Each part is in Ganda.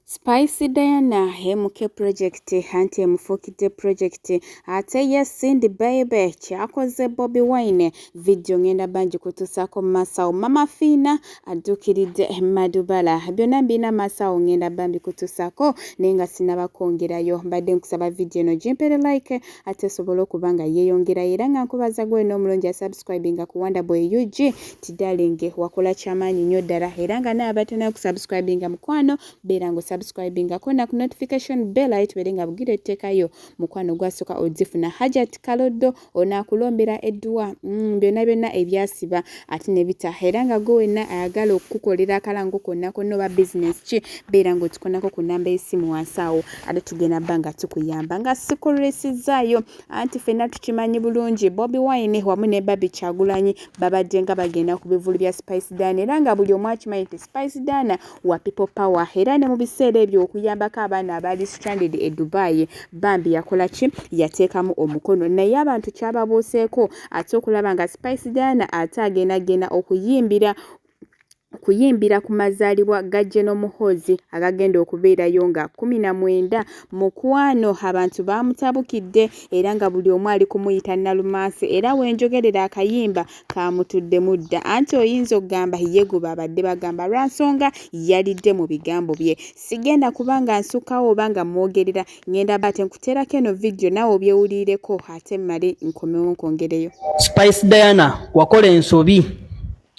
Spice Diana MK Project anti emufuukidde project ate ye Cindy Beibe kyakoze Bobi Wine. Vidiyo ngenda bangi kutuusaako mu maaso awo. Mama Fiina adduukiridde Madubala. Byonna mbirina maaso awo ngenda bambi kutuusaako naye nga sinnaba kwongerayo. Mbadde nkusaba vidiyo eno gimpeere like ate esobole okuba nga yeeyongerayo era nga nkubaza gwe n'omulungi asubscribinga ku Wonderboy UG ti darling wakola kyamaanyi nnyo ddala era nga naye abatana kusubscribinga mukwano beera nga osubscribingako na ku notification bell aye tubeere nga bugira etteekayo mukwano gwasooka ozifuna. Hajat Kaloddo ono akulombera edduwa byonna byonna ebyasiba ate ne bita era nga gwe wenna ayagala okukukolera akalango konna konna oba bizinesi ki beera nga otukonako ku nnamba y'essimu wansi awo ate tugenda bba nga tukuyamba nga sikulwisizzaayo. Anti ffenna tukimanyi bulungi Bobi Wine wamu ne Barbie Kyagulanyi babadde nga bagenda ku bivvulu bya Spice Diana era nga buli omu akimanyi nti Spice Diana wa People Power era ne mu biseera ebyo okuyambako abaana abaali stranded e Dubai bambi yakola ki, yateekamu omukono naye abantu kyababuuseeko ate okulaba nga Spice Diana ate agenda genda okuyimbira kuyimbira ku mazaalibwa ga General Muhoozi agagenda okubeerayo nga 19. Mukwano abantu baamutabukidde era nga buli omu ali kumuyita Nalumansi era we njogerera akayimba kaamutuddemu dda anti oyinza okugamba ye gwe babadde bagamba lwa nsonga yalidde mu bigambo bye. Sigenda kuba nga nsukkawo oba nga mmwogerera ngenda ate nkuteerako eno vidiyo naawe obyewulirireko ate mmale nkomewo nkwongereyo. Spice Diana wakola ensobi,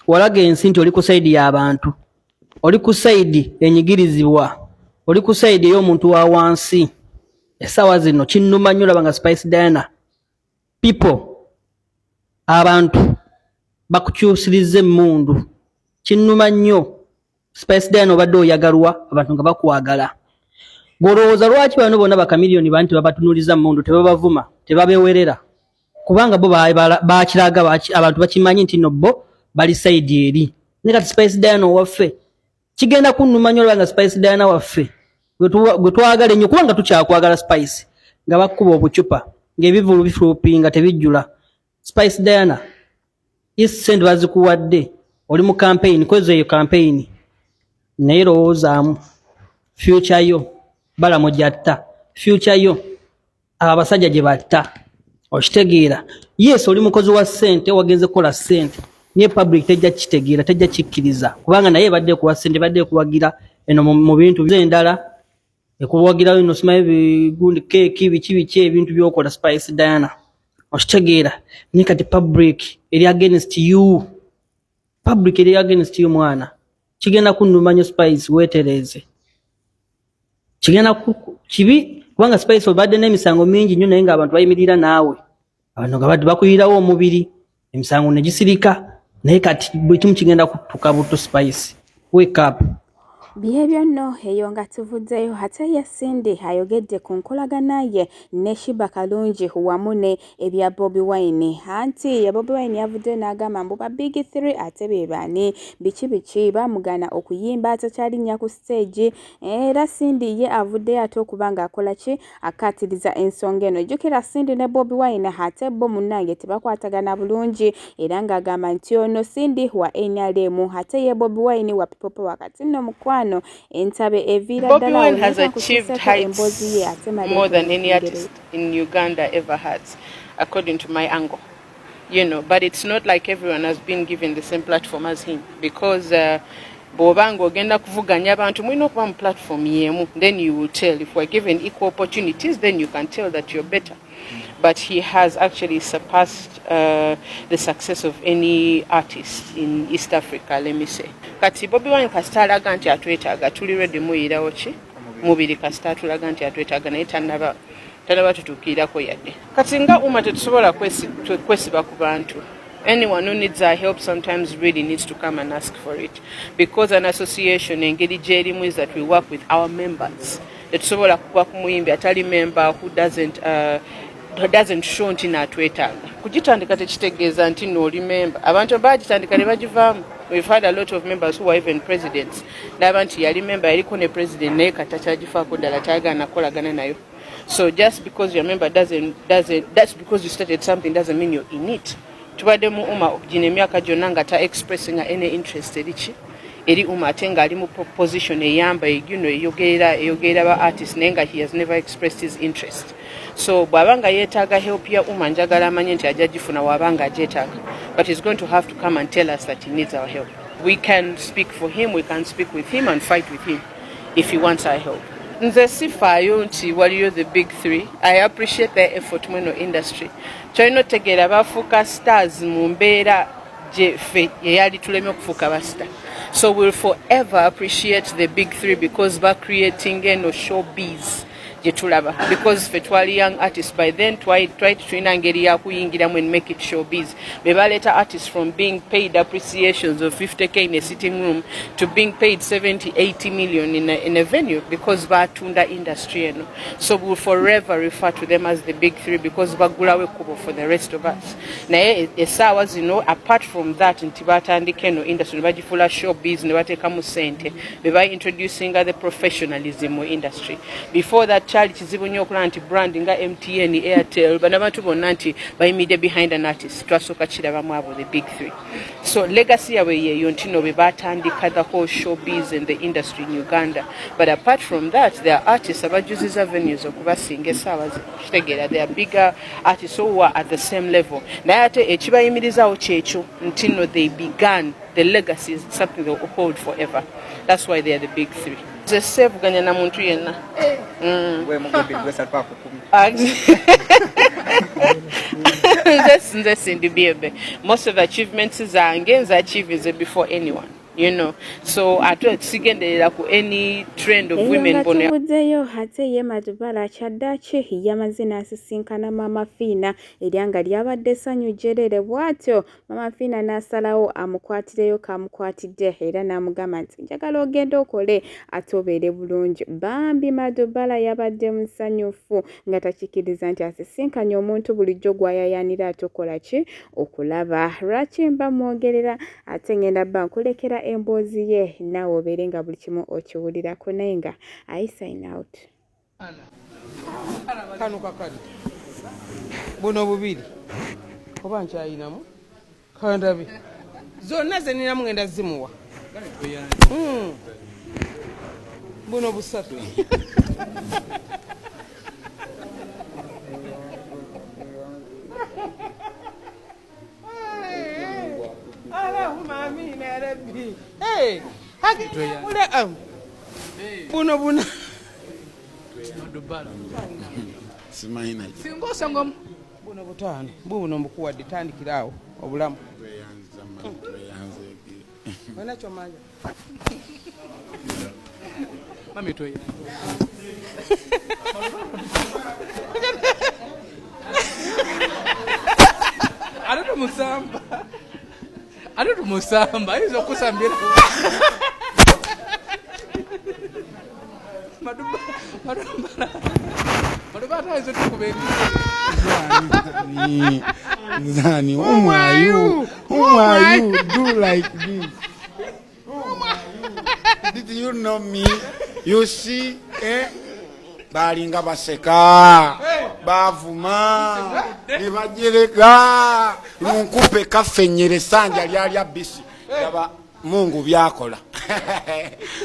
walaga ensi nti oli ku sayidi y'abantu, oli ku sayidi enyigirizibwa, oli ku sayidi ey'omuntu wa wansi. Essaawa zino kinnuma nnyo olaba nga Spice Diana people abantu bakukyusirizza emmundu. Kinnuma nnyo Spice Diana, obadde oyagalwa abantu nga bakwagala. Gw'olowooza lwaki bano bonna bakamiliyoni bani tebabatunuuliza mmundu, tebabavuma, tebabewerera? Kubanga bo bakiraga abantu bakimanyi nti no bo bali sayidi eri. Naye kati Spice Diana owaffe kigenda kunnuma nnyo olaba nga Spice Diana waffe gwe twagala ennyo, kubanga tukyakwagala Spice, nga bakkuba obucupa ng'ebivvulu bifulupinga tebijjula. Spice Diana, ssente bazikuwadde, oli mu campaign, kweza eyo campaign, naye lowoozaamu future yo. Balamu gyatta future yo, abo abasajja gye batta, okitegeera? Yes, oli mukozi wa ssente, wagenze kukola ssente, naye public tejja kukitegeera, tejja kikkiriza, kubanga naye ebadde ekuwa ssente, ebadde ekuwagira eno mu bintu endala, ekuwagira eno simanyi bigundi keeki biki biki ebintu byokola Spice Diana, okitegeera? Naye kati public eri against you, public eri against you. Mwana, kigenda kunnuma nnyo. Spice, weetereeze, kigenda kibi, kubanga Spice obadde n'emisango mingi nnyo, naye ng'abantu bayimirira naawe, abantu nga badde bakuyirawo omubiri, emisango ne gisirika, naye kati buli kimu kigenda kutuka buto. Spice, wake up. Byebyo nno eyo nga tuvuddeyo. Ate ye Cindy ayogedde ku nkolagana ye ne Sheebah Karungi wamu ne ebya Bobi Wine. Anti ye Bobi Wine yavuddeyo n'agamba mbu ba Big Three ate be baani, biki biki, baamugaana okuyimba, takyalinnya ku siteegi. Era Cindy ye avuddeyo ate okuba ng'akola ki, akkaatiriza ensonga eno. Jjukira Cindy ne Bobi Wine ate bo munnange tebakwatagana bulungi era ng'agamba nti ono Cindy wa NRM ate ye Bobi Wine wa People Power. Kati nno mukwano entabe eviira ddala awo nekutuusako emboozi ye ate male more than any artist in Uganda ever has, according to my angle. But it's not like everyone has been given the same platform as him, because bw'oba ng'ogenda kuvuganya abantu mulina okuba mu platform y'emu, then you will tell if we're given equal opportunities, then you can tell that you're better. But he has actually surpassed the success of any artist in East Africa, let me say. Kati Bobi Wine kasita alaga nti atwetaaga, tuli ready muyirawo ki mubiri, kasita atulaga nti atwetaaga, naye tannaba tanaba tutuukirirako yadde. Kati nga UMA tetusobola kwesiba ku bantu. Anyone who needs our help sometimes really needs to come and ask for it, because an association engeri gyerimu is that we work with our members. Tetusobola kuba ku muyimbi atali member who doesn't show nti naatwetaaga. Kugitandika tekitegeeza nti nooli member. Abantu bagitandika ne bagivaamu. We've had a lot of members who are even presidents, ndaba nti yali member, yaliko ne president, naye kati takyagifaako ddala, tayagala nakolagana nayo. So just because you're a member doesn't, that's because you started something doesn't mean you're in it. Tubadde mu UMA gino emyaka gyonna nga ta expressing any interest eriki eri UMA ate ng'ali mu position eyamba, you know, eyogerera ba artist, naye nga he has never expressed his interest. So bw'aba nga yeetaaga help ya UMA, njagala amanye nti ajja gifuna w'aba nga agyetaaga, but he's going to have to come and tell us that he needs our help. We can speak for him, we can speak with him and fight with him if he wants our help. Nze sifaayo nti waliyo the big three. I appreciate their effort mweno industry. Kyolina otegeera, bafuuka stars mu mbeera gye ffe yeyali tuleme okufuuka ba star. So we'll forever appreciate the big three because ba creating eno showbiz gye tulaba, because ffe twali young artists by then, twali tulina ngeri yakuyingiramu and make it showbiz. Be baleeta artists from being paid appreciations of 50K in a sitting room to being paid 70, 80 million in a venue, because batunda industry eno. So we'll forever refer to them as the big three because bagulawo ekkubo for the rest of us. Naye essaawa zino, apart from that nti batandika eno industry ne bagifuula showbiz ne bateekamu ssente, be ba introducinga the professionalism mu industry. Before that, kyali kizibu nnyo okulaba nti brand nga MTN, Airtel, bano abantu bonna nti bayimiridde behind an artist. Twasooka kirabamu abo the big three. So legacy yabwe yeeyo nti no be batandika the whole showbiz and the industry in Uganda. But apart from that, there are artists abajuziza venues okubasinga essaawa zino. Kitegeera, there are bigger artists who are at the same level, naye ate ekibayimirizaawo kyekyo nti no they began. The legacy is something they will hold forever. That's why they are the big three. Nze seevuganya na muntu yenna. Nze Cindy Biebe. Most of the achievements zange nze achievinze before anyone. So ate sigenderera ku any trend of women. Nga tuvuddeyo, ate ye Madubala kyaddaaki yamaze n'asisinkana Maama Fiina, era nga lyabadde essanyu jjerere. Bw'atyo Maama Fiina n'asalawo amukwatireyo kamukwatidde, era n'amugamba nti njagala ogende okole ate obeere bulungi. Bambi Madubala yabadde musanyufu nga takikkiriza nti asisinkanye omuntu bulijjo gw'ayayaanira ate okola ki okulaba. Lwaki mba mwogerera? Ate ngenda bba nkulekera emboozi ye naawe obeere nga buli kimu okiwulirako, naye nga I sign out. Kano kakadde, buno bubiri, oba nkyayinamu kandabe zonna zeninamu ngenda zimuwa. Buno busatu. Allahumma amina ya rabbi. Hey, hakika buno buna. Simanyi nakyo. Singa osanga Buno butaano, bubuno mbukuwadde, tandikira awo obulamu. Tweyanza mama, tweyanze. Olina kyomanja? Mami, tweyanze. Ate tumusamba, ate tumusamba, ayinza okusambira. Maduba, Maduba, ate ayinza otukuba Nzani, nzani, whom are you? Whom are you? Do like this. Whom are you? Did you know me? You see, eh? Balinga baseka, bavuma, ne bajerega, lunkupe kafenyere sanja lyalya bisi. Laba Mungu byakola.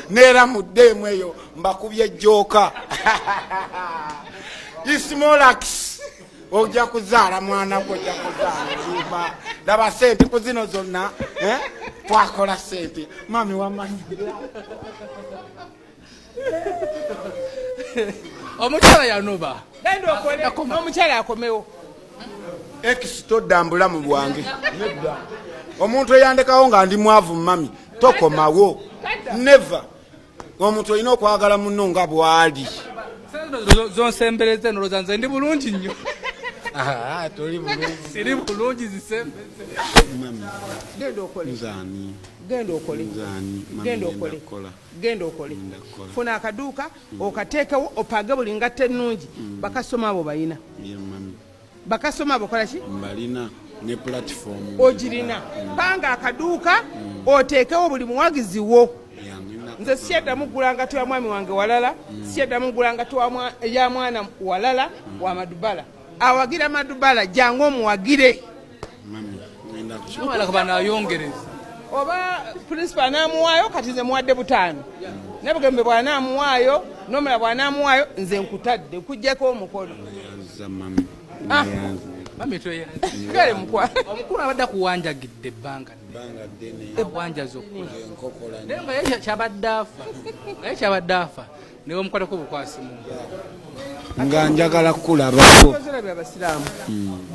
Neera muddeemu eyo mbakubye ejjooka. Ismolax. Ojja kuzaala mwana gwe, ojja kuzaala limba. Laba sente ku zino zonna, eh? Twakola sente. Mami wamanyi. Omukyala yanoba. Genda okole, omukyala akomewo. Ex todda mbulamu bwange. Nedda. Omuntu eyandekawo nga ndi mwavu, mami, tokomawo. Never. Omuntu olina okwagala munno nga bw'ali. Zonsembereze, noloza nze ndi bulungi nnyo. Ah, toli bulungi. Siri bulungi, zisembeze. Mami, Genda okole. Nzani? Genda okole. Nzani? Mami, Genda ngenda okole. kukola. Genda okole. Ngenda kukola. Funa akaduuka okateekewo, opange buli ngatta ennungi. Bakasoma abo bayina? Ye mami. Bakasoma abo kola ki? Mbalina ne platform. Ogirina. Panga akaduuka oteekewo buli muwagizi wo. Ya, ngenda Nze siyaddamu kugula ngato ya mwami wange walala, siyaddamu kugula ngato ya mwana walala wa Madubala. Awagira Madubala jangu omuwagire. Mami, ngenda kuki. Omala kuba nayongereza. Oba principal anaamuwaayo, kati nze muwadde 5. Nabugembe bw'anaamuwaayo n'omulala bw'anaamuwaayo, nze nkutadde nkuggyeko omukono. Neyanza mami. Ah. Neyanza. Mami tweyanze. Kale mukwa. Omukulu abadde akuwanjagidde ebbanga Ebbanga ddene. Awanjaza okukula. Enkokola. Naye nga ye kyabadde afa, nga ye kyabadde afa nebamukwatako obukwasi mu Nga njagala kukulabako. Ozirabye abasiraamu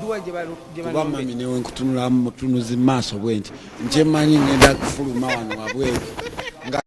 duwa gye gye Kuba banombera. mami newe nkutunulamu mutunuzi mu maaso bwe nti nkyemmanyi ngenda kufuluma wano wabweru.